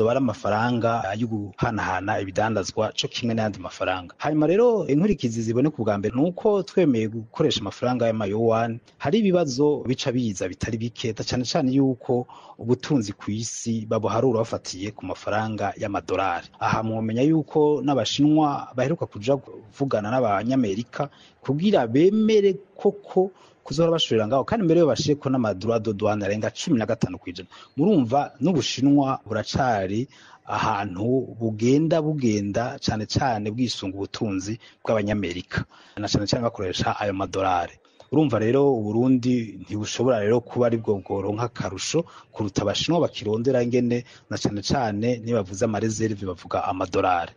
Azoba ari amafaranga yo guhanahana ibidandazwa co kimwe n'ayandi mafaranga. Hanyuma rero inkurikizi ziboneka ubwa mbere nuko twemeye gukoresha amafaranga y'amayowani, hari ibibazo bica biza bitari bike, cane cane yuko ubutunzi kw'isi babuharura bafatiye ku mafaranga y'amadolari. Aha mwomenya yuko n'Abashinwa baheruka kuja kuvugana n'Abanyamerika kugira bemere koko kuzohora bashorera ngaho, kandi mbere yo bashireko n'ama droits de douane arenga 15%. Murumva n'Ubushinwa buracari ahantu bugenda bugenda cane cane bwisunga ubutunzi bw'Abanyamerika, na cane cane bakoresha ayo madolari. Urumva rero Uburundi ntibushobora rero kuba aribwo bworonka akarusho kuruta Abashinwa bakirondera ingene, na cane cane nibavuze ama réserves bavuga amadolari.